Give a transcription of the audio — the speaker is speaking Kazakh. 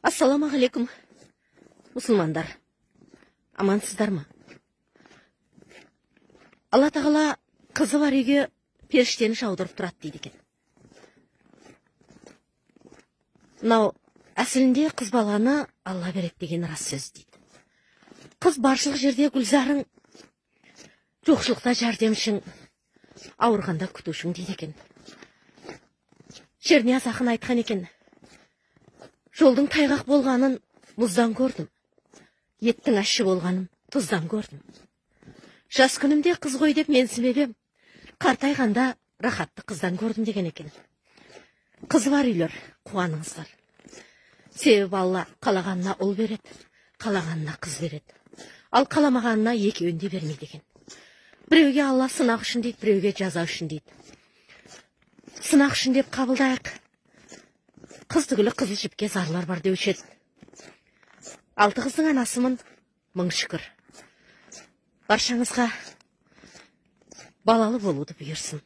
Ассалаумағалейкум, мұсылмандар. Амансыздар ма? Алла тағала қызы бар үйге періштені жаудырып тұрады дейді екен. Мынау әсілінде қыз баланы Алла береді деген рас сөз дейді. Қыз баршылық жерде гүлзарың, жоқшылықта жәрдемшің, ауырғанда күтушің дейді екен. Шернияз ақын айтқан екен, жолдың тайғақ болғанын мұздан көрдім, еттің ащы болғанын тұздан көрдім. Жас күнімде қыз ғой деп менсінбеп ем, қартайғанда рахатты қыздан көрдім деген екен. Қызы бар үйлер, қуаныңыздар. Себебі Алла қалағанына ұл береді, қалағанына қыз береді. Ал қаламағанына екеуін де бермейді екен. Біреуге Алла сынақ үшін дейді, біреуге жаза үшін дейді. Сынақ үшін деп қабылдайық. Қыз түгілі қызыл жіпке зарлар бар деуші еді. 6 қыздың анасымын, мың шүкір. Баршаңызға балалы болуды бұйырсын.